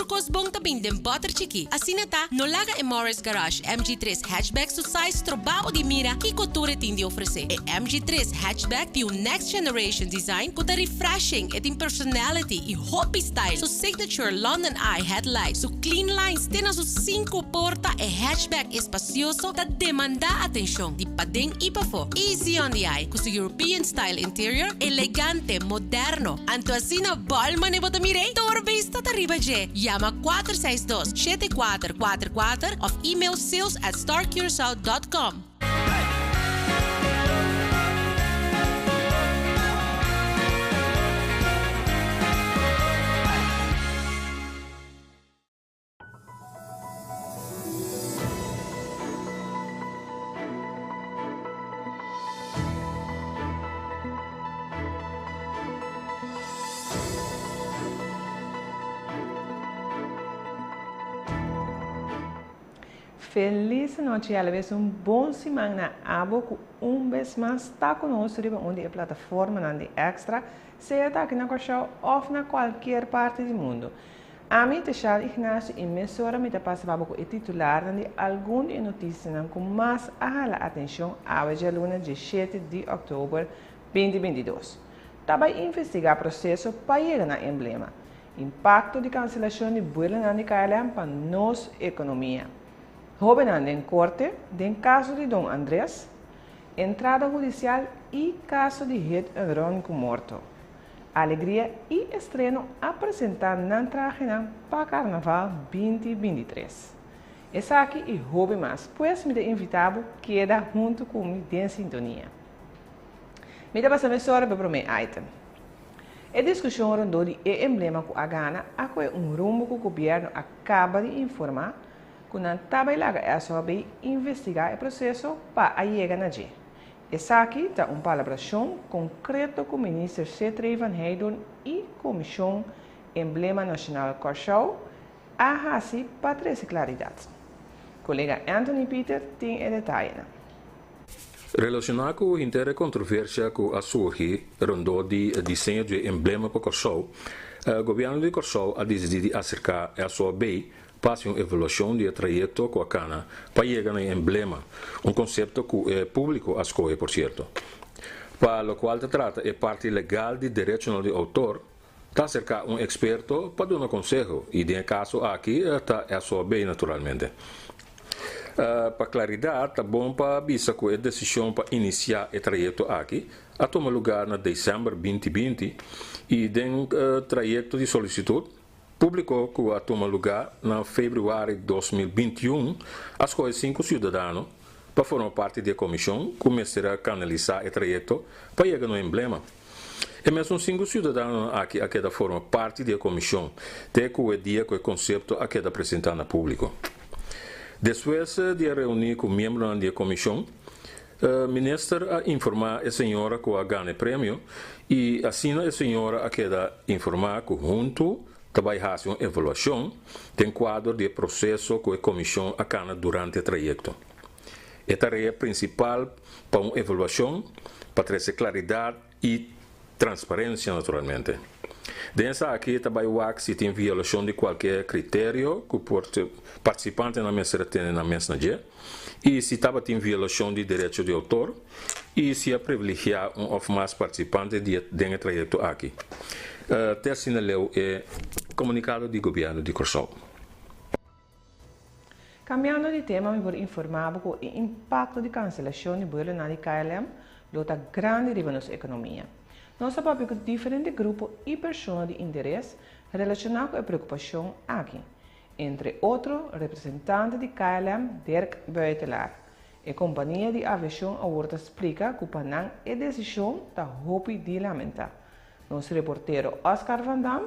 Tur kos bon ta bin den bòter chikí. Asina ta, no laga e Morris Garage MG tres Hatchback su size stroba bo di mira kiko tur e tin di ofresé. E MG tres Hatchback tin un next generation design ku ta refreshing, e tin personality i hopi style. Su signature London Eye headlight, su clean lines te na su sinku porta, e hatchback espacioso ta demandá atenshon di paden i pafó. Easy on the eye ku su European style interior, elegante, moderno. Anto asina bòl mane bo ta mir'é? Tur bista ta riba dje. Yama 462 7444 òf email sales at starcuracao dot com. Felis nochi y alabes un bon siman na abo cu un bes mas ta cu nos riba un di e plataformanan di Extra, sea ta aki na Kòrsou of na cualkier parti di mundo. Ami ta Shal Ignacio y mesora mi ta pasa pa bo cu e titularnan di algun di e noticianan cu mas a hala atencion awe djaluna dieshete di october 2022. Ta bay investiga proceso pa yega na emblema. Impacto di cancelacion di buelonan di KLM pa nos economia. Hobennan den corte den caso di Don Andres, entrada hudicial y caso di hit and run cu morto. Alegria i Estreno a presentá nan trahenan pa Karnaval 2023. Esaki i hopi mas, pues mi ta invitá bo keda huntu ku mi den sintonia. Mi ta pasa mesora pa e promé item. E diskushon rondó di e emblema ku a gana a kohe un rumbo ku gobièrnu a kaba di informá ku nan ta bai laga SOAB investigá e proseso pa a yega na dje. Esaki ta un palabrashon konkreto ku Minister Sithree van Heydoorn i Komishon Emblema Nashonal Kòrsou a hasi pa trese klaridat. Kolega Anthony Pieter tin e detayenan. Relashoná ku henter e kontroversia ku a surgi rondó di diseño dje emblema pa Kòrsou, Gobièrnu di Kòrsou a disidí di aserká SOAB pa hasi un evaluashon di e trayekto ku a kana pa yega na e emblema, un konsepto ku e públiko a skohe por sierto. Pa lokual ta trata e parti legal di derechonan di outor, ta aserká un eksperto pa duna konseho i den e kaso aki ta SOB naturalmente. Pa klaridat ta bon pa bisa ku e desishon pa inisiá e trayekto aki a tuma lugá na desèmber 2020 i den trayekto di solisitut, Públiko ku a tuma lugá na febrüari 2021 a skohe sinku siudadano pa forma parti di e komishon ku mester a kanalisá e trayekto pa yega na un emblema. E mesun sinku siudadanonan aki a keda forma parti di e komishon te ku e dia ku e konsepto a keda presentá na públiko. Despues di a reuní ku miembronan di e komishon, Minister a informá e señora ku a gana e premio i asina e señora a keda informá ku huntu ta bai hasi un evaluashon den kuadro di e proseso ku e komishon a kana durante e trayekto. E tarea prinsipal pa un evaluashon pa trese klaridat i transparensia naturalmente. Den esaki ta bai wak si tin violashon di kualke kriterio ku partisipantenan mester a tene nan mes na dje i si tabatin violashon di derecho di outor i si a privilegiá un òf mas partisipante di den e trayekto aki. Te asina leu e komunikado di Gobièrnu di Kòrsou. Kambiando di tema mi por informá bo ku e impakto di kanselashon di buelonan di KLM lo ta grandi riba nos ekonomia. Nos a papia ku diferente grupo i persona di interes relashoná ku e preokupashon aki, entre otro representante di KLM Dirk Buitelaar. E kompania di aviashon awor ta splika ku pa nan e desishon ta hopi di lamentá. Nos reportero Oscar van Dam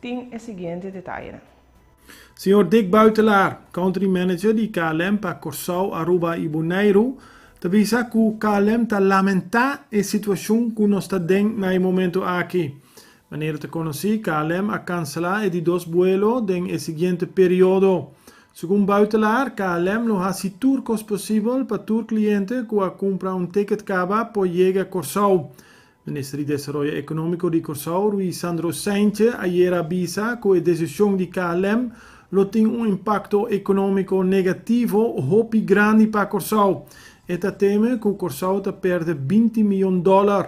tin e siguiente detayenan. Señor Dick Buitelaar, Country Manager di KLM pa Kòrsou, Aruba i Boneiru, ta bisa ku KLM ta lamentá e situashon ku nos ta den na e momento aki. Manera ta konosí, KLM a kanselá e di dos buelo den e siguiente periodo. Segun Buitelaar, KLM lo hasi tur kos posibel pa tur kliente ku a kumpra un ticket kaba por yega Kòrsou. Minister di Desaroyo Ekonómiko di Kòrsou, Ruisandro Cijntje, ayera a bisa ku e desishon di KLM lo tin un impakto ekonómiko negativo hopi grandi pa Kòrsou. E ta teme ku Kòrsou ta pèrdè 20 mion dòler.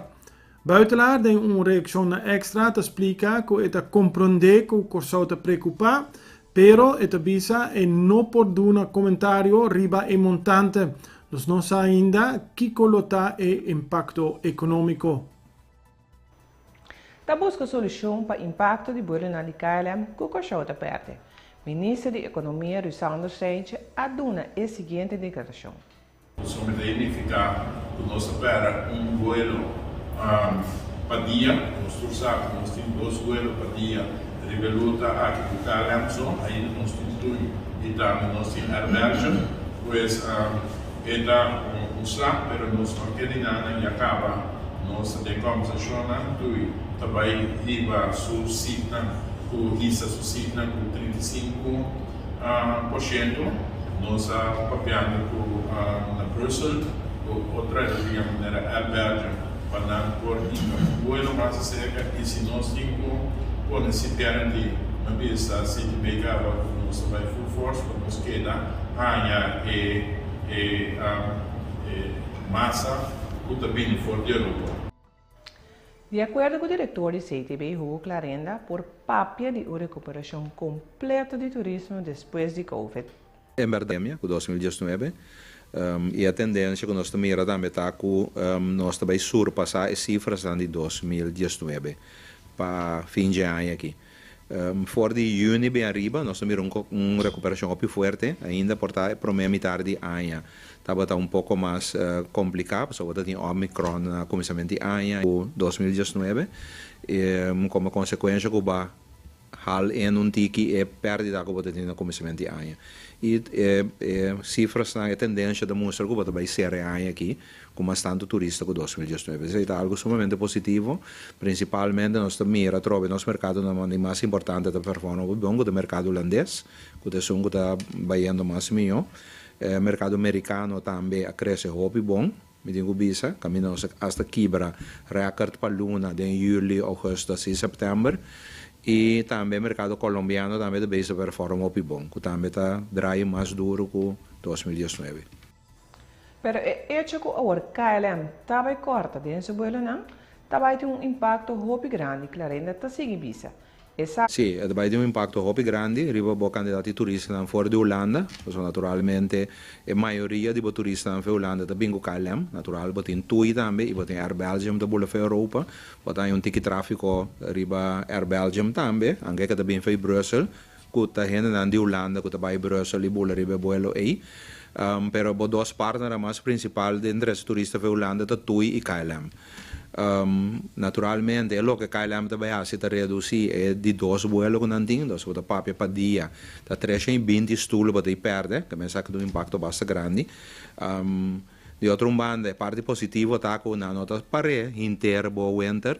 Buitelaar den un reakshon na Extra ta splika ku e ta komprondé ku Kòrsou ta preokupá, pero e ta bisa e no por duna komentario riba e montante. Nos no sa ainda kiko lo ta e impakto ekonómiko. Ta buska solushon pa impakto di buelonan di KLM ku Kòrsou ta pèrdè. Minister di Ekonomia Ruisander Cijntje a duna e siguiente deklarashon. Pasobra ta nifiká ku nos a pèrdè un vuelo pa dia. Nos tur sa ku nos tin dos vuelo pa dia riba e ruta aki ku KLM so. Ainda nos tin TUI i tambe nos tin Air Belgium. Pues e ta un sla, pero nos no ke di nada ya kaba. Nos ta den kòmbersashonnan. TUI ta bai hiba su seatnan ku hisa su seatnan ku 35 Porshento. Nos a papiando ku na Brussel ku otro aerolínea manera Air Belgium pa nan por hinka un vuelo mas aserka i si nos tin ku pone seat guarantee na bisa CTB kaba ku nos ta bai full force pa nos keda haña e e masa ku ta bini for di Europa. Di akuerdo ku direktor di CTB, Hugo Clarenda, por papia di un rekuperashon kompleto di turismo despues di Covid. En berdemia ku 2019 i e tendensia ku nos ta mira tambe ta ku nos ta bai surpasá e sifrasnan di 2019 pa fin dje aña aki. For di yüni bin ariba nos ta mira un rekuperashon hopi fuerte, ainda por ta e promé mitar di aña tabata un poko mas kompliká pasobra ta tin Omicron na kuminsamentu di aña 2019 komo konsekuensha ku ba hal en un tiki e pèrdida ku bo ta tin na kuminsamentu di aña. I e sifrasnan, e tendensha ta mustra ku bo ta bai sera e aña aki ku mas tantu turista ku 2019. Esei ta algu sumamente positivo. Prinsipalmente nos ta mira atrobe nos merkadonan di mas importante ta performa hopi bon, ku ta merkado hulandes, ku ta esun ku ta bayendo mas mihó. E merkado merikano tambe a krese hopi bon, mi tin ku bisa, kaminda nos a asta kibra rèkòrt pa luna den yüli, ougùstùs i sèptèmber. I tambe e merkado kolombiano tambe ta bezig ta performa hopi bon, ku tambe ta draai mas duru ku 2019. Pero e echo ku awor KLM ta bai kòrta den su buelonan, ta bai tin un impakto hopi grandi, Clarenda ta sigui bisa. Esaki. Sí, e ta bai tin un impakto hopi grandi riba bo kantidat di turistanan for di Hulanda, pasobra naturalmente e mayoria di bo turistanan for Hulanda ta bin ku KLM. Natural bo tin TUI tambe i bo tin Air Belgium ta bula for Europa. Bo ta haña un tiki tráfiko riba Air Belgium tambe, anke ke ta bin for Brussel, ku ta hendenan di Hulanda ku ta bai Brussel i bula riba e buelo ei. Pero bo dos partnernan mas prinsipal den trese turista for Hulanda ta TUI i KLM. Naturalmente e loke KLM ta bai hasi ta redusí e di dos buelo ku nan tin, dos ku ta papia pa dia ta 320 stul bo ta i pèrdè, ke men sa ku ta un impakto basta grandi. Di otro un banda e parti positivo ta ku nan no ta par'é hinter bo winter,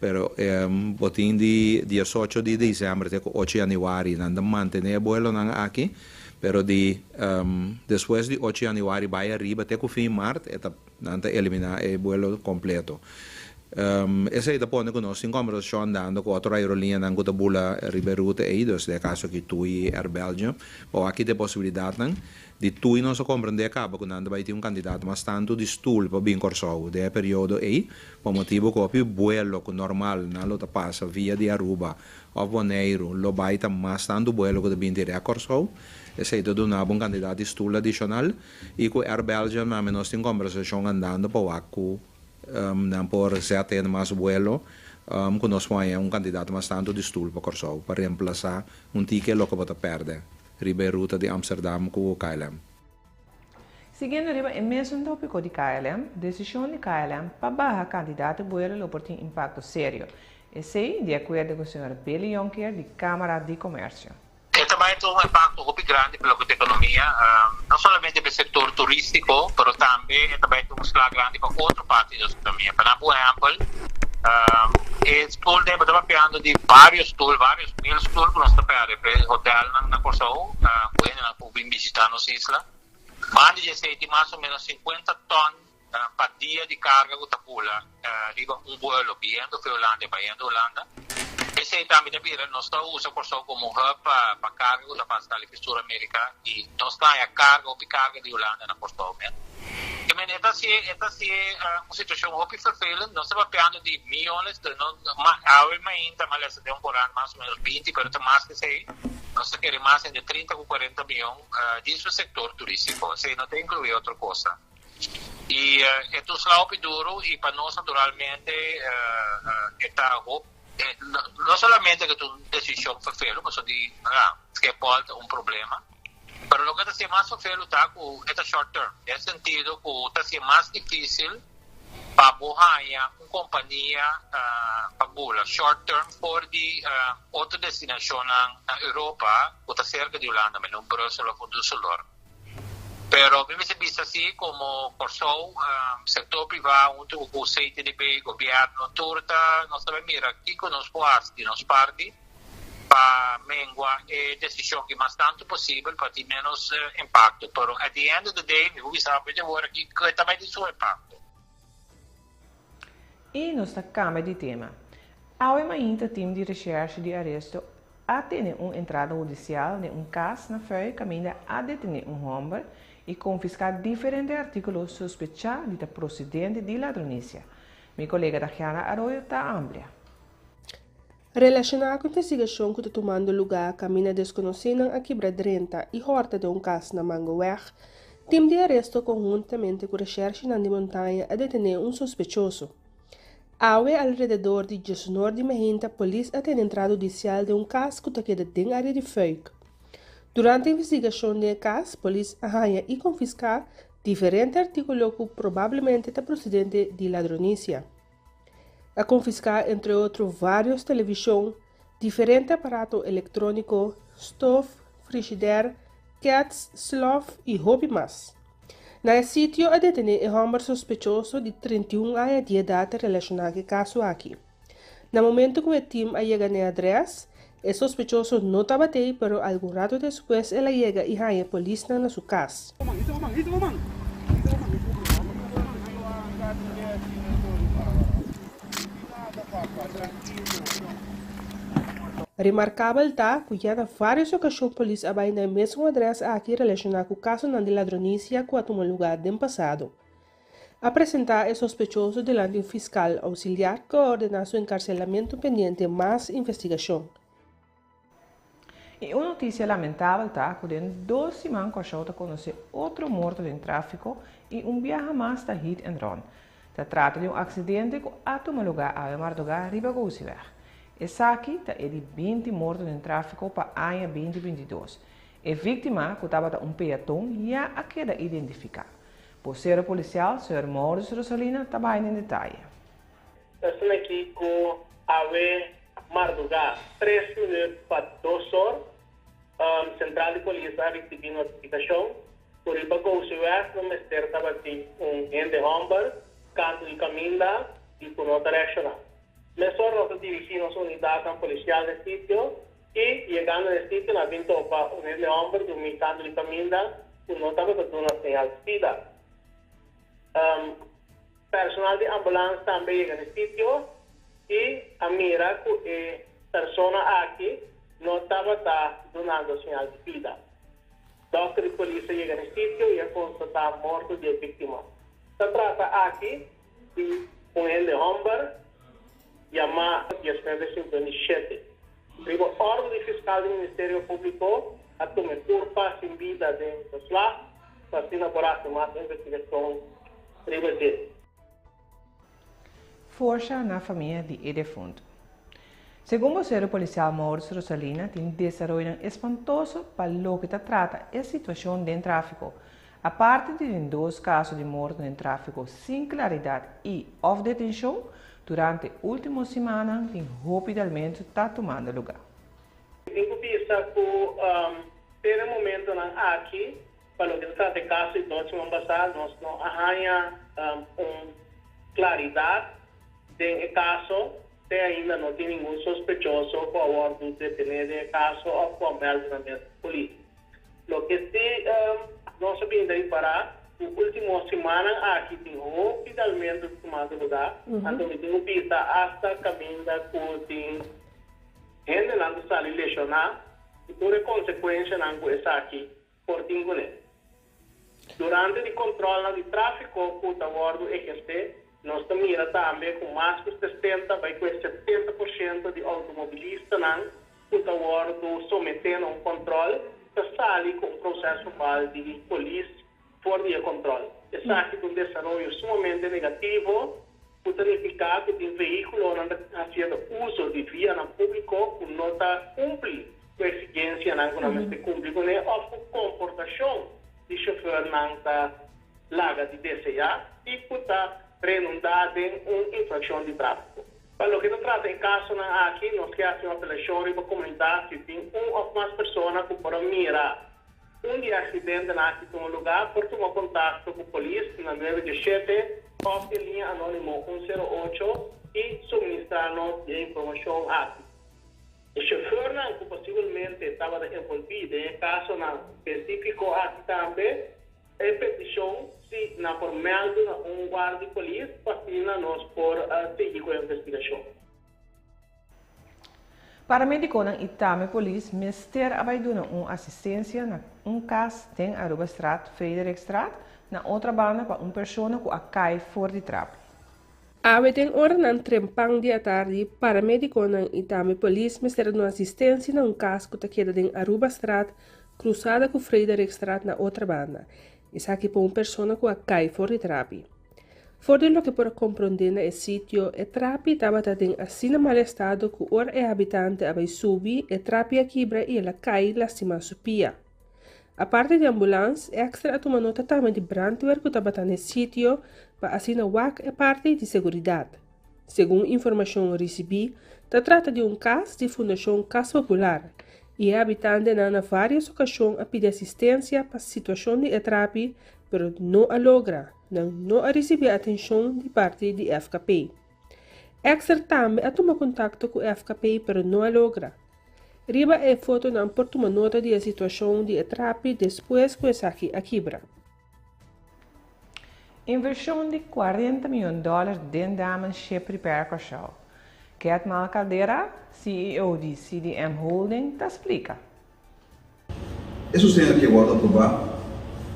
Pero bo tin di 18 di december te cu 8 januari nan ta mantene e buelonan aki, pero di despues di 8 januari bay ariba te cu fin maart e ta nan ta elimina e buelo completo. Esey ta pone cu nos tin conversacion andando cu otro aerolineanan cu ta bula riba e ruta ey, dus den e caso aki TUI y Air Belgium, pa wak kita e posibilidadnan. Di TUI nos a comprende caba cu nan ta bay tin un cantidad mas tanto di stoel pa bin Corsou den e periodo ey, Pa motibu ku hopi buelo ku normal nan lo ta pasa via di Aruba òf Boneiru lo bai ta mas tantu buelo ku ta bin dirèk Kòrsou. Esei ta duna bo un kantidat di stul adishonal i ku Air Belgium tambe nos tin kòmbersashon andando pa wak ku nan por zet hende mas buelo ku nos por haña un kantidat mas tantu di stul pa Kòrsou pa remplasá un tike loke bo ta pèrdè riba e ruta di Amsterdam ku KLM. Siguiendo riba e mesun tópiko di KLM, desishon di KLM pa baha kantidat di buelo lo por tin impakto serio. Esei, di akuerdo ku señor Billy Jonker di Kámara di Komèrsio. E ta bai tin un impakto hopi grandi pa loke ta ekonomia, no solamente pa e sektor turístiko, pero tambe e ta bai tin un sla grandi pa otro parti di nos ekonomia. Pa nan por ehèmpel, e stul den bo ta papiando di vários stul, vários mil stul ku nos ta pèrdè pa e hotèlnan na Kòrsou ku hendenan. Ku bin bishitá nos isla. Banda di esei tin mas o ménos 50 tòn pa dia di karga ku ta bula riba un vuelo biendo for Hulanda i bayendo Hulanda. Esei tambe ta bira nos ta usa Kòrsou komo hub pa karga ku ta pasa sali for Sur Amerika i nos ta haña karga, hopi karga di Hulanda na Kòrsou mes. I men e ta hasié e ta hasié un situashon hopi vervelend. Nos ta papiando di miyones, no awe mainta mi a lesa den un korant mas o menos 20 pero ta mas ke esei. Nos ta kere mas entre 30 ku 40 miyon di su sektor turístiko. Esei no ta inkluí otro kosa. I e ta un sla hopi duru i pa nos naturalmente e ta hopi, no solamente ku ta un desishon ferfelu pasobra di Schiphol ta un problema, pero loke ta hasié mas ferfelu ta ku e ta short term, den sentido ku ta hasié mas difísil pa bo haña un kompania pa bula short term for di otro destinashonnan na Europa ku ta serka di Hulanda, mene un Brussel òf un Düsseldorf. Pero mi mester bisa si komo Kòrsou, sektor privá huntu ku CTDB, gobièrnu, tur ta nos ta bai mira kiko nos por hasi di nos parti pa mengua e desishon aki mas tantu posibel pa tin ménos impakto. Pero at the end of the day mi por bisa bo dje wor aki ku e ta bai tin su impakto. I nos ta kambia di tema. Awe mainta tim di reshèrshe di aresto a tene un entrada hudisial den un kas na Fui kaminda a detené un hòmber i konfiská diferente artíkulo sospechá di ta prosedente di ladronisia. Mi kolega Dagiana Arroyo ta amplia. Relashoná ku investigashon ku ta tumando lugá kaminda deskonosínan a kibra drenta i hòrta den un kas na Mangoweg, tim di aresto konhuntamente ku reshèrshinan di Montaña a detené un sospechoso. Awe alrededor di diesunor di mainta polis a tene entrada hudisial den un kas ku ta keda den área di Fuik. Durante investigashon den e kas, polis a haña i konfiská diferente artíkulo ku probablemente ta prosedente di ladronisia. A konfiská entre otro vários televishon, diferente aparato elektróniko, stof, frishidèr, kèts, slòf i hopi mas. Na e sitio a detené e hòmber sospechoso di 31 aña di edat relashoná ku e kaso aki. Na momento ku e tim a yega na e adrès, e sospechoso no tabat'ei pero algun rato despues el a yega i haña e polisnan na su kas. Remarkabel ta ku ya na vários okashon polis a bai na e mesun adrès aki relashoná ku kasonan di ladronisia ku a tuma lugá den pasado. A presentá e sospechoso dilanti un fiskal ousiliar ku a ordená su enkarselamentu pendiente mas investigashon. I un notisia lamentabel ta ku den dos siman Kòrsou ta konosé otro morto den tráfiko i un biaha mas ta hit and run. Ta trata di un aksidente ku a tuma lugá awe mardugá riba Gousiweg. Esaki ta e di 20 morto den tráfiko pa aña 2022. E víktima, ku tabata un peaton, ya a keda identifiká. Bosero polisial, señor Maurice Rosalina, ta bai den detaye. Esnan aki ku awe mardugá tres minüt pa dos or, sentral di polis a risibí notifikashon ku riba Gousiweg no mester tabatin un hende hòmber kantu di kaminda i ku no ta reakshoná. Mesora nos a dirigí nos unidatnan polisial na e sitio I yegando na e sitio nan a bin topa un hende hòmber durmí kantu di kaminda ku no tabata duna señal di bida. Personal di ambulans tambe a yega na e sitio i a mira ku e persona aki no tabata dunando señal di bida. Dòkter di polis a yega na e sitio i a konstatá morto di e víktima. Ta trata aki di un hende hòmber yamá 1957. Riba òrdu di fiskal di Ministerio Públiko a tuma e kurpa sin bida den beslag pa asina por hasi mas investigashon riba dje. Forsa na famia di e defuntu. Segun bosero polisial Maurice Rosalina tin desaroyonan espantoso pa loke ta trata e situashon den tráfiko. Aparte di den dos kaso di morto den tráfiko sin klaridat i òf detenshon, durante último simannan tin hopi dalmentu ta tumando lugá. Tin ku bisa ku te na e momentonan aki, pa loke ta trata e kaso di dos siman pasá, nos no a haña un klaridat den e kaso. Te ainda no tin ningun sospechoso ku a wòrdu detené den e kaso òf ku a mèldu na mes polis. Loke si nos a bini ta ripará. Ku último simannan aki tin hopi dalmentu ta tumando lugá, anto mi tin ku bisa asta kaminda ku tin hendenan ta sali leshoná i tur e konsekuenshanan ku esaki por tin kuné. Durante di kòntròlnan di tráfiko ku ta wòrdu ehersé, nos ta mira tambe ku mas ku 60 bai ku e 70% di outomobilistanan ku ta wòrdu someté na un kòntròl ta sali ku un proseso verbal di polis for di e kòntròl. Esaki ta un desaroyo sumamente negativo ku ta nifiká ku tin vehíkulonan ta hasiendo uso di vianan públiko ku no ta kumpli ku eksigensianan ku nan mester kumpli kuné òf ku komportashon di shofèrnan ta laga di deseá i ku ta renundá den un infrakshon di tráfiko. Pa loke ta trata e kasonan aki, nos ke hasi un apelashon riba komunidat si tin un òf mas persona ku por a mira un di e aksidentenan aki tuma lugá, por tuma kontakto ku polis na 917 òf e liña anónimo 108 i suministrá nos di e informashon aki. E shofèrnan ku posibelmente tabata envolví den e kasonan spesífiko aki tambe E petishon si na por mèldu na un guarda di polis pa asina nos por sigui ku e investigashon. Paramedikonan i tambe polis mester a bai duna un asistensia na un kas den Arubastraat, Frederikstraat, na otra banda pa un persona ku a kai for di trapi. Awe den oranan trempan di atardi, paramedikonan i tambe polis mester a duna asistensia na un kas ku ta keda den Arubastraat, krusada ku Frederikstraat na otra banda. Esaki pa un persona ku a kai for di trapi. For di loke por a komprondé na e sitio, e trapi tabata den asina mal estado ku ora e habitante a bai subi, e trapi a kibra i el a kai lastimá su pia. Aparte di ambulans, Extra a tuma nota tambe di brandweer ku tabata na e sitio pa asina wak e parti di seguridat. Segun informashon risibí, ta trata di un kas di Fundashon Kas Popular i e habitantenan na vários okashon a pidi asistensia pa situashon di e trapi pero no a logra, nan no a risibí atenshon di parti di FKP. Extra tambe a tuma kontakto ku FKP pero no a logra. Riba e fotonan por tuma nota di e situashon di e trapi despues ku esaki a kibra. Invershon di 40 mion dòler den Damen Ship Repair Kòrsou. Ketmal Caldera, CEO di CDM Holding, ta splika. E sosten aki a wòrdu aprobá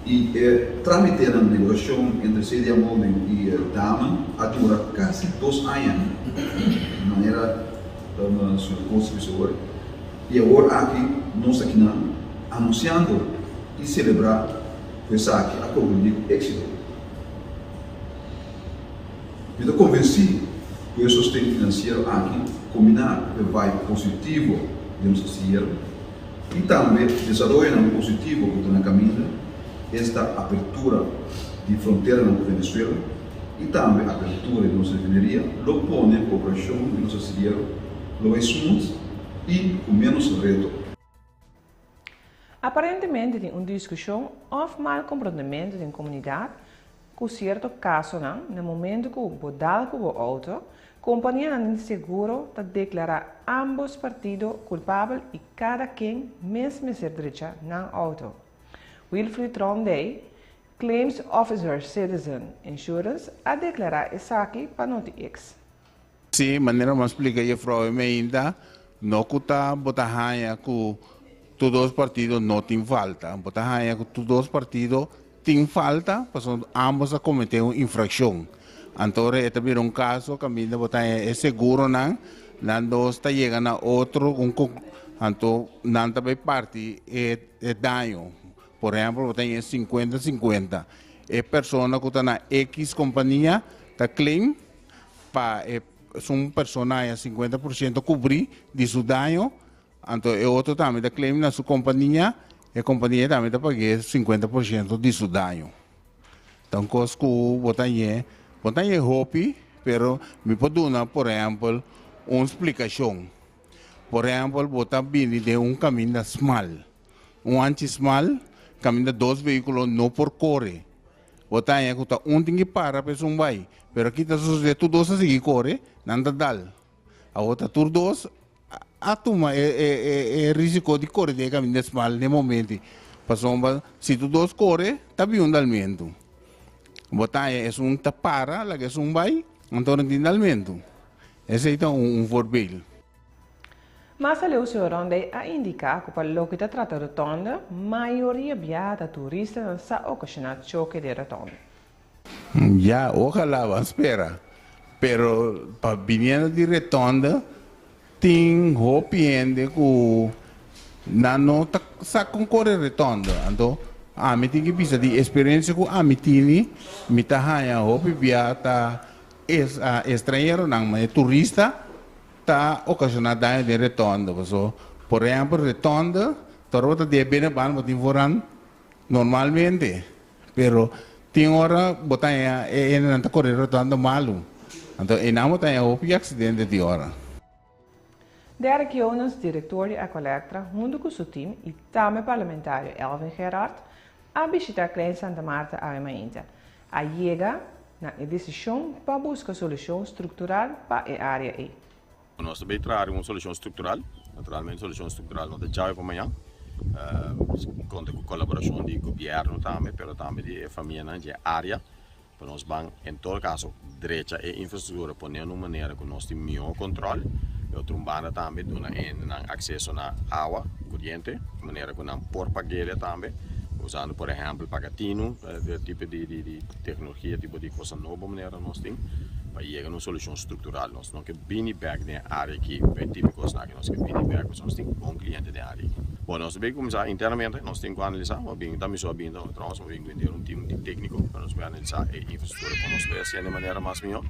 i e trámitenan di negosiashon entre CDM Holding i Damen a dura kasi 2 aña, manera señor Koos a bisa awor. I awor aki nos ta kinan anunsiando i selebrá ku esaki a konkluí ku éksito. Mi ta konvensí ku e sosten finansiero aki kombiná ku e vibe positivo den nos astillero i tambe desaroyonan positivo ku ta na kaminda, esta apertura di fronteranan ku Venezuela i tambe apertura di nos refineria, lo pone ku operashon di nos astillero lo bai smooth i ku ménos reto. Aparentemente tin un diskushon òf mal komprondementu den komunidat ku sierto kasonan na momentu ku bo dal ku bo outo, kompanianan di seguro ta deklará ámbos partido kulpabel i kada ken mes mester drecha nan outo. Wilfried Rondey, Claims Officer Citizen Insurance, a deklará esaki pa Noti-X. Sí, manera mi a splika juffrouw Emeida, no ku ta bo ta haña ku tur dos partido no tin falta. Bo ta haña ku tur dos partido tin falta pasobra ambos a kometé un infrakshon. Anto ora e ta bira un kaso kaminda bo ta haña e seguronan, nan dos ta yega na otro un anto nan ta bai parti e e daño. Por ehèmpel bo ta haña 50 50. E persona ku ta na X kompania ta claim pa e esun persona haya 50% cubri di su daño, anto e otro tambe ta claim na su compania, e compania tambe ta pagu'e 50% di su daño. Ta un cos cu bo ta hañ'e, bo ta hañ'e hopi, pero mi por duna por ehempel un splicacion. Por ehempel bo ta bini den un caminda smal, un hanchi smal, caminda dos vehiculo no por core. Bo ta haña ku ta un tin ki para pa esun bai. Pero aki ta sosodé tur dos a sigui kore, nan ta dal. Awor ta tur dos a tuma e risiko di kore den e kaminda smal den e momento. Pasobra si tur dos kore, ta bin un dalmentu. Bo ta haña esun ta para, laga esun bai, anto no tin dalmentu. Esei ta un voorbeeld. Mas aleu señor Rondey a indica cu pa loke ta trata rotonde, mayoria biaha ta turistanan sa ocasiona choke den rotonde. Ya, ojalá ban spera. Pero pa biniendo di rotonde tin hopi hende cu nan no ta sa con core rotonde. Anto ami tin ki bisa di experiencia cu ami tini, mi ta haña hopi bia ta estranheronan, ma e turista ta ocasiona daño den rotonde. Paso, por ehempel, rotonde ta ora bo ta di e bene banda bo tin vooran normalmente. Pero tin ora bo ta haña e hendenan ta kore rotonde malu. Anto einan bo ta haña hopi aksidente di ora. Derek Jonas, direktor di Aqualectra, huntu ku su tim i tambe parlamentario Elvin Gerard, a bishitá Klein Santa Martha awe mainta. A yega na e desishon pa buska solushon struktural pa e área ei. Nos ta bay traha riba un solucion structural. Naturalmente solucion structural no ta djawe pa mañan. Nos conta cu colaboracion di gobierno tambe, pero tambe di e famianan di e area pa nos ban en todo caso drecha e infrastructura, pone na un manera cu nos tin miho control. E otro un banda tambe duna e hendenan acceso na awa coriente, di manera cu nan por pag'e tambe, usando por ehempel pagatinu, tipo di tecnologia, tipo di cosa nobo manera nos tin pa yega na un solucion structural. Nos no ke bini bek den e área aki pa e tipo kosnan aki. Nos ke bini bek pasobra nos tin bon kliente den e área aki. Bon, nos ta bin kuminsá internamente, nos tin ku analisá. Bo bin ta miso a bin ta trouwens, bo bin ku henter un team di tékniko pa nos por analisá e infrastruktura kon nos por hasié di manera mas mihó.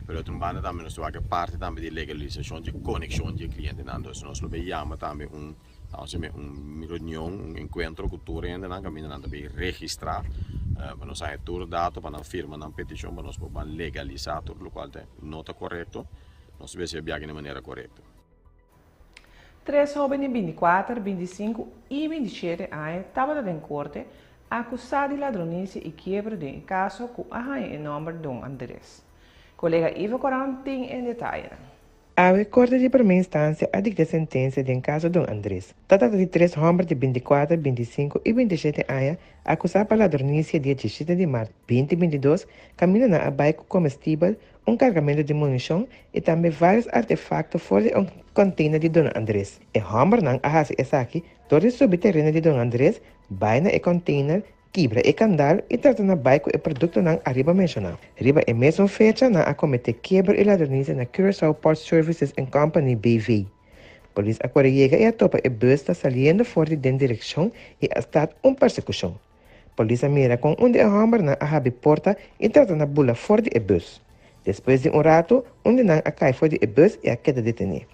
Pero otro banda tambe nos ta wak e parti tambe di legalisashon di e konekshon di e klientenan. Entonces nos lo bay yama tambe un, vamos a yama un reunion, un enkuentro ku tur hendenan kaminda nan ta bay registrá pa nos haña tur dato pa nan firma nan petishon pa nos por ban legalisá tur lokual ta No ta korekto, nos mester biaha di manera korekto. Tres hóben di bintikuater, bintisinku i bintishete aña tabata den korte akusá di ladronisia i kiebro den e kaso ku a haña e nòmber Don Andres. Kolega Ivo Koran tin e detayenan. Awe Korte di Prome Instansia a dikta sentensia den kaso Don Andres. Ta trata di tres hòmber di bintikuater, bintisinku i bintishete aña akusá pa ladronisia dia diesshete di mart binti bintidos kaminda nan a bai ku komestibel, un kargamentu di munishon i tambe vários artefakto for di un kònteiner di Don Andres. E hòmbernan a hasi esaki dor di subi tereno di Don Andres, bai na e kònteiner, kibra e kandal i trata na bai ku e produktonan ariba menshoná. Riba e mesun fecha nan a kometé kiebro i ladronisia na Curaçao Port Services and Company BV. Polis a kore yega i a topa e bus ta saliendo for di den direkshon i a start un persekushon. Polis a mira kon un di e hòmbernan a habri porta i trata na bula for di e bus. Despues di un ratu, un di nan a kai for di e bus i a keda detené.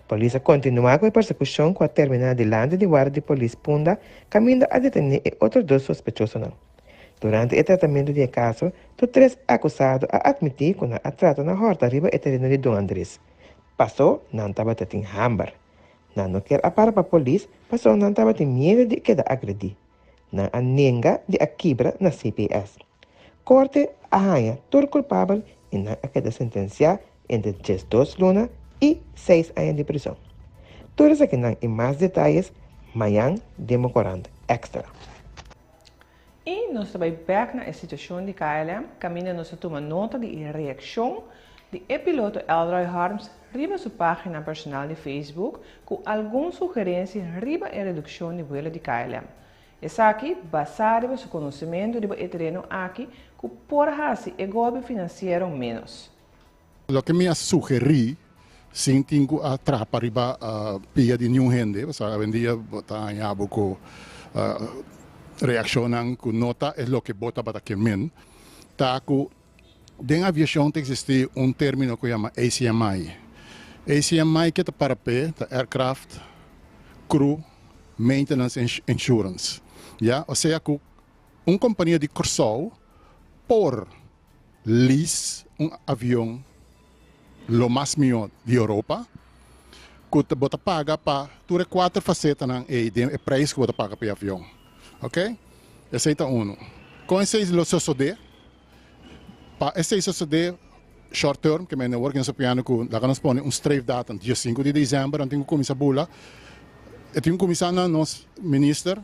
Polis a kontinuá ku e persekushon ku a terminá dilanti di warda di polis Punda kaminda a detené e otro dos sospechosonan. Durante e tratamentu di e kaso, tur tres akusado a atmití ku nan a trata na hòrta riba e tereno di Don Andres. Pasó nan tabata tin hamber. Nan no kier a para pa polis pasobra nan tabatin miedu di keda agredí. Nan a nenga di a kibra na CPS. Korte a haña tur kulpabel i nan a keda sentensiá entre diesdos luna i seis aña di prizon. Tur esakinan i mas detayes mañan den bo korant Extra. I nos ta bai bèk na e situashon di KLM kaminda nos a tuma nota di e reakshon di e piloto Elroy Harms riba su página personal di Facebook ku algun sugerensia riba e redukshon di vuelo di KLM. Esaki basá riba su konosementu riba e tereno aki ku por hasi e golpi finansiero ménos. Loke mi a sugerí sin tin ku a trapa riba pia di niun hende, pasobra awendia bo ta haña bo ku reakshonnan ku no ta e loke bo tabata ke men, ta ku den aviashon ta eksistí un término ku yama ACMI. ACMI ke ta para p'e ta Aircraft Crew Maintenance Insurance, ya, osea ku un kompania di Kòrsou por lease un avion lo mas mihó di Europa ku bo ta paga pa tur e kuater fasetanan ei den e preis ku bo ta paga pa e avion. Ok, esei ta unu. Kon esei lo sosodé? Pa esei sosodé short term, ke men awor ku nos a piano ku laga nos pone un streefdatum dia sinku di desèmber nan tin ku kuminsá bula. E tin ku kuminsá na nos minister.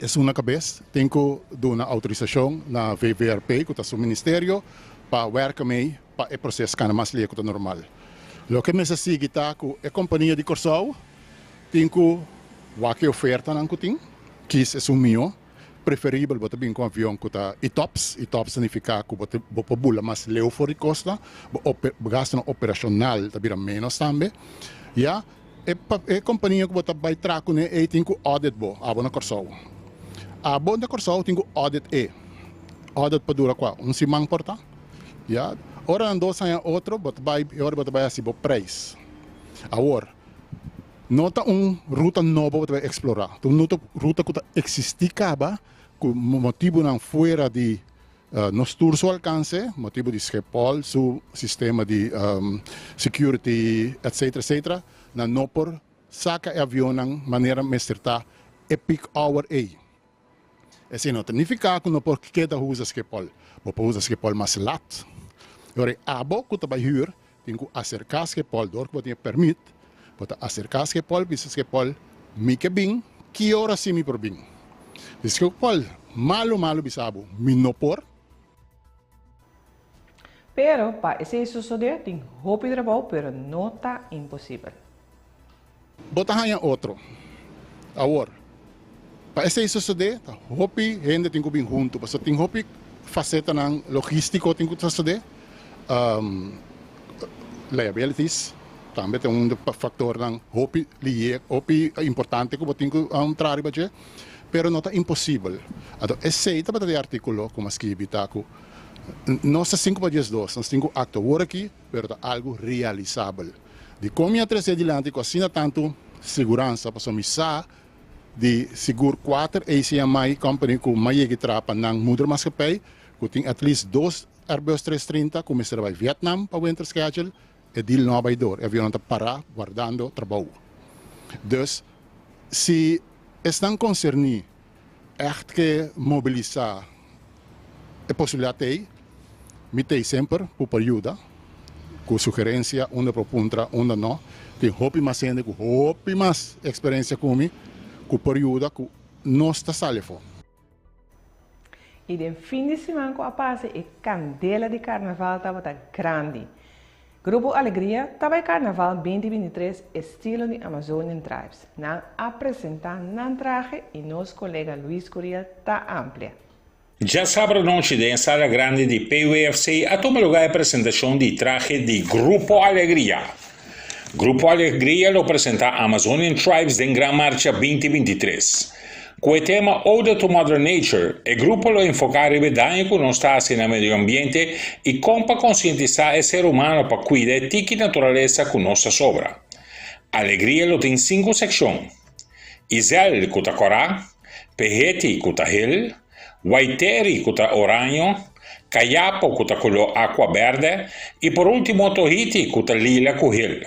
Esun na kabes tin ku duna outorisashon na VVRP ku ta su ministerio pa wèrka mei pa e proses kana mas lie ku ta normal. Loke mester sigui ta ku e kompania di Kòrsou tin ku wak e ofertanan ku tin, kis esun mihó. Preferibel bo ta bin ku un avion ku ta ETOPS. ETOPS ta nifiká ku bo ta bo por bula mas leu for di kosta, bo bo gastunan operashonal ta bira ménos tambe. Ya. E e kompania ku bo ta bai traha kuné ei tin ku audit bo, abo na Kòrsou. Abo na Kòrsou tin ku audit e. Audit por dura kua? Un siman por ta? Ya. Ora nan dos haña otro, bo ta bai, e ora bo ta bai hasi bo preis. Awor, no ta un ruta nobo bo ta bai eksplorá. Ta un ruta ku ta eksistí kaba, ku motibunan fuera di Nos tur su alkanse, motibu di Schiphol su sistema di security etc etc, nan no por saka e avionnan manera mester ta e peak hour ei. Esei no ta nifiká ku no por keda usa Schiphol. Bo por usa Schiphol mas lat. E ora ei abo ku ta bai hür tin ku aserká Schiphol dor ku bo tin e permit, bo ta aserká Schiphol bisa Schiphol mi ke bin, ki ora si mi por bin? Di Schiphol malu malu bisa bo mi no por. Pero pa esei sosodé tin hopi trabou pero no ta imposibel. Bo ta haña otro. Awor, pa esei sosodé ta hopi hende tin ku bin huntu pasobra tin hopi fasetanan logístiko tin ku sosodé. Liabilities tambe ta un faktornan hopi liye, hopi importante ku bo tin ku traha riba dje, pero no ta imposibel. Anto esei tabata di artíkulo ku mi a skibi ta ku nos ta sinku pa 12, nos tin ku aktua awor aki, pero ta algu realisabel. Dikon mi a trese dilanti ku asina tantu siguransa? Pasobra mi sa di sigur kuater ACMI company ku m'a yega traha pa nan moedermaatschappij ku tin at least dos Airbus 330 ku mester a bai Vietnam pa winter schedule, e deal no a bai door, e avionnan ta pará wardando trabou. Dus si esnan konserní ègt ke mobilisá e posibilidat ei, mi t'ei semper ku por yuda ku sugerensia unda por puntra, unda no. Tin hopi mas hende ku hopi mas eksperensia ku mi ku por yuda ku nos ta sali afó. I den fin di siman ku a pasa e kandela di karnaval tabata grandi. Grupo Alegria ta bai Karnaval 2023 estilo di Amazonian Tribes. Nan a presenta nan trahe i nos kolega Luis Curiel ta amplia. Djasabra anochi den e sala grandi di PWFC a tuma lugar e presentacion di trahe di Grupo Alegria. Grupo Alegria lo presenta Amazonian Tribes den Gran Marcha 2023. Ku e tema Ode to Mother Nature, e grupo lo enfoká riba e daño ku nos ta hasi na medio ambiente i kon pa konsientisá e ser humano pa kuida e tiki naturalesa ku nos ta sobra. Alegria lo tin sinku sekshon, Izel ku ta kòrá, Peheti ku ta hel, Waiteri ku ta oraño, Kayapo ku ta koló akua bèrdè i por último Tohiti ku ta lila ku hel.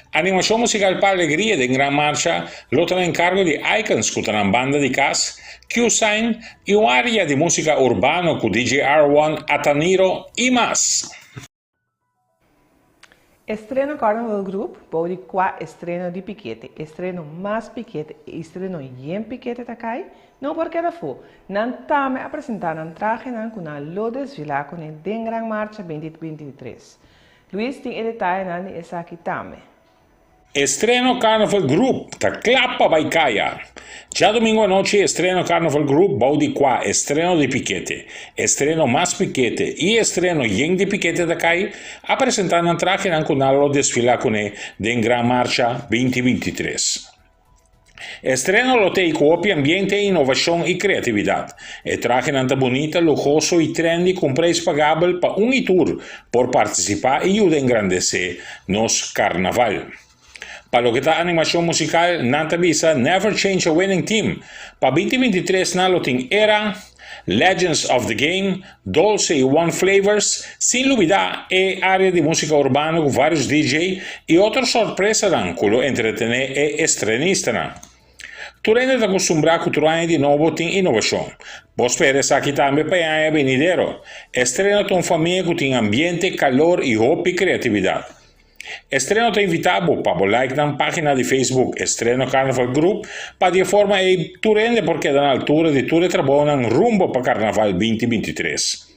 Animashon musikal pa alegria den Gran Marcha lo ta na enkargo di Icons ku ta nan banda di kas, Q-Sign i un área di músika urbano ku DJ R-One, Ataniro i mas. Estreno Carnival Group bou di kua estreno di pikete, estreno mas pikete i estreno yen pikete ta kai, no por keda afó. Nan tambe a presentá nan trahenan ku nan lo desfilá kuné den Gran Marcha 2023. Luis tin e detayenan di esaki tambe. Estreno Carnival Group ta kla pa bai kaya. Djadumingu anochi Estreno Carnival Group bou di kua estreno di pikete, estreno mas pikete i estreno yen di pikete ta kai, a presentá nan trahenan ku nan lo desfilá kuné den Gran Marcha 2023. Estreno lo t'ei ku hopi ambiente, inovashon i kreatividat. E trahenan ta bunita, luhoso i trendy ku un preis pagabel pa un i tur por partisipá i yuda engrandesé nos karnaval. Pa loke ta animashon musikal, nan ta bisa Never change a winning team. Pa 2023 nan lo tin Era, Legends of the Game, Dolce y One Flavors, sin lubida e area di musica urbano cu varios DJ y otro sorpresanan cu lo entretene e estrenistanan. Tur hende ta custumbra cu tur aña di nobo tin innovacion. Bo spera esaki tambe pa e aña benidero. Estreno ta un famia cu tin ambiente, calor y hopi creatividad. Estreno ta invitá bo pa bo like nan página di Facebook Estreno Carnaval Group pa di e forma ei tur hende por keda na altura di tur e trabounan rumbo pa Carnaval 2023.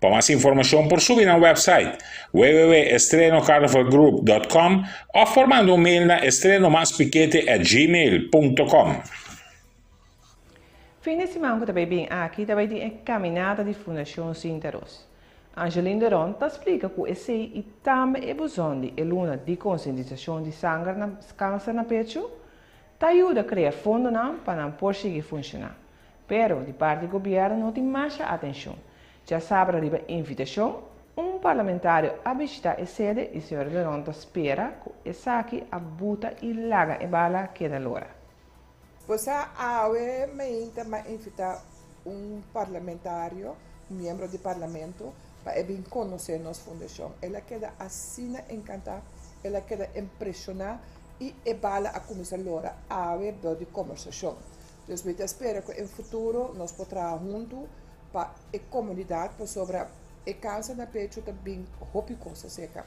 Pa mas informashon por subi nan website www.estrenocarnavalgroup.com òf por manda un mail na estrenomaspikete@gmail.com. Fin di siman ku ta bai bin aki ta bai tin e kaminata di Fundashon Sinta Ros. Angeline de Ron ta splika ku esei i tambe e buzon di e luna di konsientisashon di sanger na kanser na pechu ta yuda krea fondonan pa nan por sigui funshoná. Pero di parti gobièrnu no tin masha atenshon. Djasabra riba invitashon, un parlamentario a bishitá e sede i señor de Ron ta spera ku esaki a buta i laga e bala keda lora. Bo sa awe meinta m'a invita un parlamentario, un miembro di parlamento, pa e bin conoce nos fundacion. El a keda asina encanta, el a keda impresiona y e bala a cuminsa lora awe bou di conversacion. Dus mi ta spera cu en futuro nos por traha hunto pa e comunidad pasobra e cancer na pecho ta bin hopi cos acerca.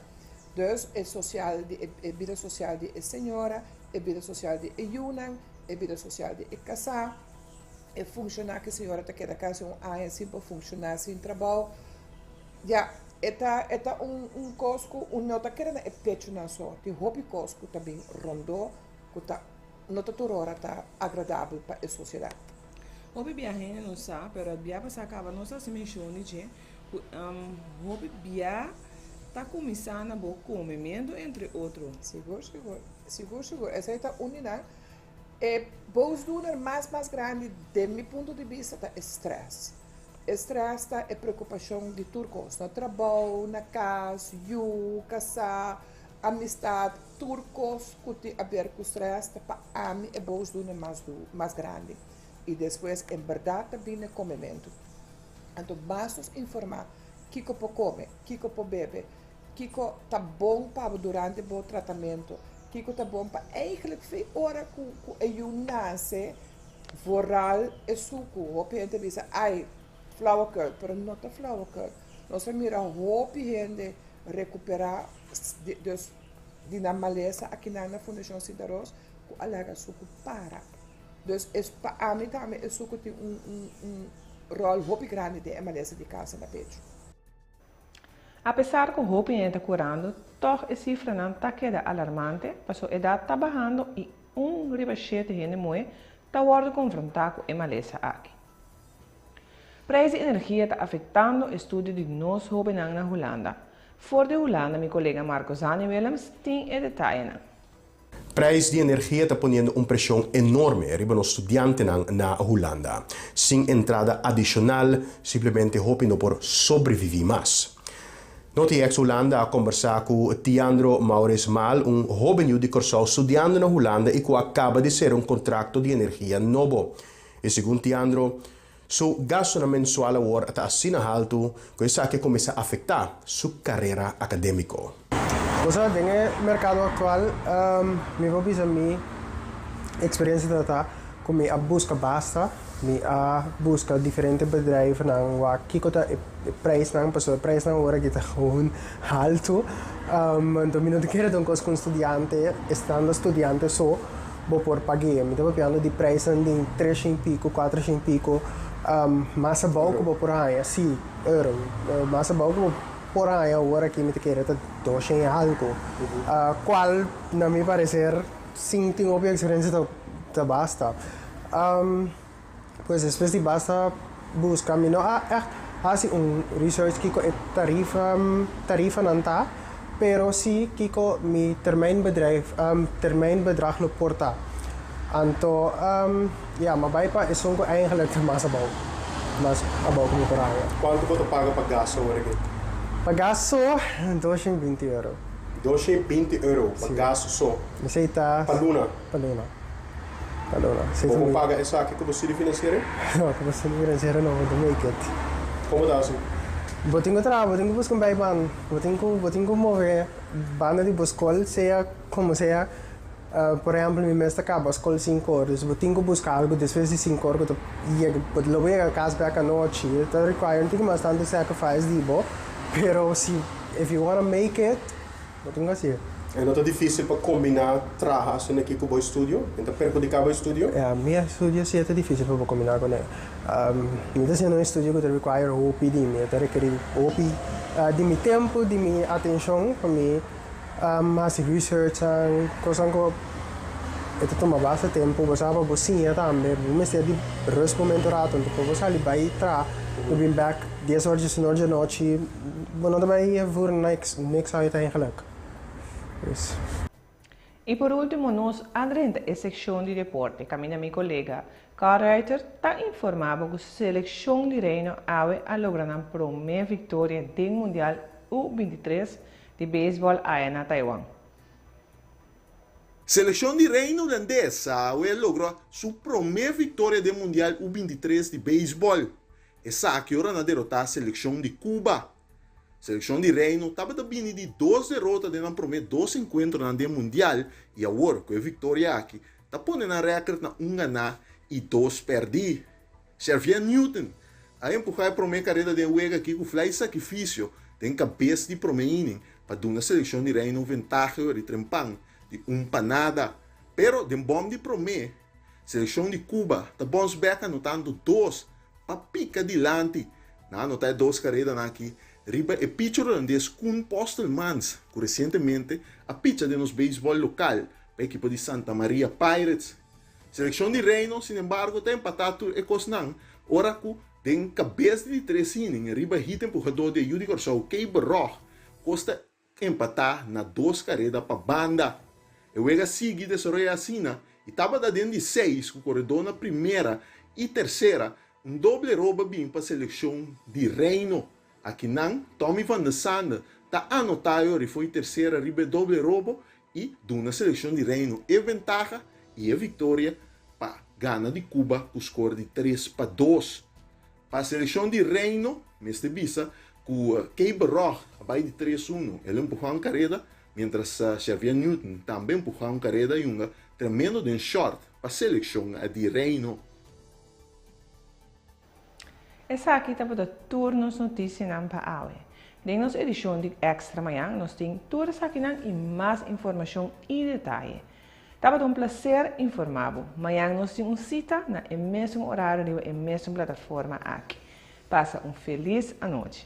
Dus e social di e bida social di e señora, e bida social di e yunan, e bida social di e kasá, e funshoná ku e señora ta keda kasi un aña sin por funshoná, sin trabou. Ya, e ta e ta un un kos ku un no ta keda na e pechunan so, tin hopi kos ku ta bin rondó ku ta no ta tur ora ta agradabel pa e sosiedat. Hopi bia hende no sa, pero bia pasá kaba nos a hasi menshon di dje, Ku hopi bia ta kuminsá na bo komementu entre otro. Sigur, sigur. Sigur, sigur. Esei ta un di nan. E boosdoener mas mas grandi den mi punto di bista ta e stress. E stress ta e preokupashon di tur kos. Na trabou, na kas, yu, kasá, amistat, tur kos ku tin aber ku stress ta pa ami e boosdoener mas du mas grandi. I despues en bèrdat ta bini e komementu. Anto mas nos informá kiko por kome, kiko por bebe, kiko ta bon pa bo durante bo tratamentu, kiko ta bon pa eigenlijk fe ora ku ku e yu nase, vooral e suku. Hopi hende ta bisa ai flauwekul, pero no ta flauwekul. Nos a mira hopi hende rekuperá dus di nan malesa akinan na Fundashon Sint Aros ku a laga suku para. Dus es pa ami tambe e suku tin un un un ròl hopi grandi den e malesa di kanser na pechu. Apesar ku hopi hende ta kurando, tòg e sifranan ta keda alarmante pasobra edat ta bahando i un riba shete hende muhé ta wòrdu konfrontá ku e malesa aki. Prijs di energia ta afektando estudio di nos hóbennan na Hulanda. For di Hulanda mi kolega Marco Zani Willems tin e detayenan. Prijs di energia ta poniendo un presion enorme riba nos studiantenan na Hulanda. Sin entrada adicional, simplemente hopi no por sobrevivi mas. NotiX Hulanda a combersa cu Tiandro Maurice Maal, un hoben yu di Corsou studiando na Hulanda y cu a caba di cera un contracto di energia nobo. Y segun Tiandro, Su gastunan mensual awor ta asina haltu ku esaki a kuminsá afektá su karera akadémiko. Bo sa, den e merkado aktual, mi por bisa mi eksperensia ta ta ku mi a buska basta, mi a buska diferente bedrijfnan wak kiko ta e prijsnan, pasobra e prijsnan awor aki ta gewoon haltu. Anto mi no ta kere ta un kos ku un studiante, estando studiante so, bo por pag'é. Mi ta papiando di prijsnan di tres shen pico, cuatro shen pico, mas abou ku bo por haña, sí, euro, mas abou ku bo por haña awor aki mi ta kere ta dos shen i algo, cual na mi parecer sin tin hopi experiencia ta basta. Pues despues di basta busca mi no a echt haci un research kico e tarifa tarifanan ta, pero si kico mi termijnbedrijf termijnbedrag lo por ta. Anto ya mi a bay pa esun cu eigenlijk ta mas abou, mas abou cu mi por haña. Cuanto bo ta paga pa gas awor aki? Pa gas so 220 euro. 220 euro pa gas so? Esey ta. Pa luna? Pa luna. Alora, si Bo por paga esaki ku bo sidi finansiero? No, ku bo sidi finansiero no, bo ta make it. Komo ta hasi? Bo tin ku traha, bo tin ku buska un bijbaan, bo tin ku, bo tin ku move banda di bo skol, sea komo sea. Por ehèmpel, mi mes ta kaba skol sinku or, dus bo tin ku buska algu despues di sinku or ku ta yega, bo lo bo yega kas bèk anochi. E ta require un tiki mas tantu sacrifice di bo, pero si, if you wanna make it, bo tin ku hasié. E no ta difísil pa kombiná traha asina aki ku bo estudio? E ta perhudiká bo estudio? Ya, mi estudio sí e ta difísil pa bo kombiná kuné. Mi ta hasiendo un estudio ku ta require hopi di mi, e ta rekerí hopi di mi tempu, di mi atenshon pa mi hasi researchnan, kosnan ku e ta tuma basta tempu. Bo sa pa bo siña tambe, bo mester di rust momento rato, anto pa bo sali bai traha, bo bin bèk dies or, diesun or dje nochi, bo no ta bai voer niks, niks uit eigenlijk. Dus. I por último nos a drenta e sekshon di deporte kaminda mi kolega Carl Ruiter ta informá bo ku selekshon di Reino awe a logra nan promé viktoria den Mundial U 23 di beisbòl aya na Taiwan. Selekshon di Reino Hulandes awe a logra su promé viktoria den Mundial U 23 di beisbòl. Esaki ora nan a derotá selekshon di Cuba. Selekshon di Reino tabata bini di dos derota den nan promé dos enkuentronan den Mundial i awor ku e viktoria aki ta pone nan rèkert na un ganá i dos pèrdí. Xavier Newton a empuhá e promé kareda den e wega aki ku flai sakifisio den kabes di promé inning pa duna selekshon di Reino un ventaha di trempan di un pa nada. Pero den bòm di promé, selekshon di Cuba ta bòns bèk anotando dos pa pika dilanti. Nan a anotá e dos karedanan aki riba e picher holandes Koen Postelmans ku resientemente a picha den nos beisbòl lokal pa ekipo di Santa Maria Pirates. Selekshon di Reino sinembargo ta empatá tur e kosnan ora ku den kabes di di tres inning riba hit empuhadó di e yu di Kòrsou Kay Berog kos ta empatá na dos kareda pa banda. E wega sigui desaroyá asina i tabata den di seis ku koredó na primera i tersera un doble roba bin pa selekshon di Reino. Akinan Tommy van de Sande ta anotá e ori fo'i tersera riba e doble robo i duna selekshon di Reino e ventaha i e viktoria pa gana di Cuba ku skor di 3-2. Pa selekshon di Reino mester bisa ku Kay Berog a bai di 3-1, el a empuhá un kareda, mientras Xavier Newton tambe empuhá un kareda i hunga tremendo den short pa selekshon di Reino. Esaki tabata tur nos notisianan pa awe. Den nos edishon di Extra mañan nos tin tur esakinan i mas informashon i detaye. Tabata un plaser informá bo. Mañan nos tin un sita na e mesun orario riba e mesun plataforma aki. Pasa un felis anochi.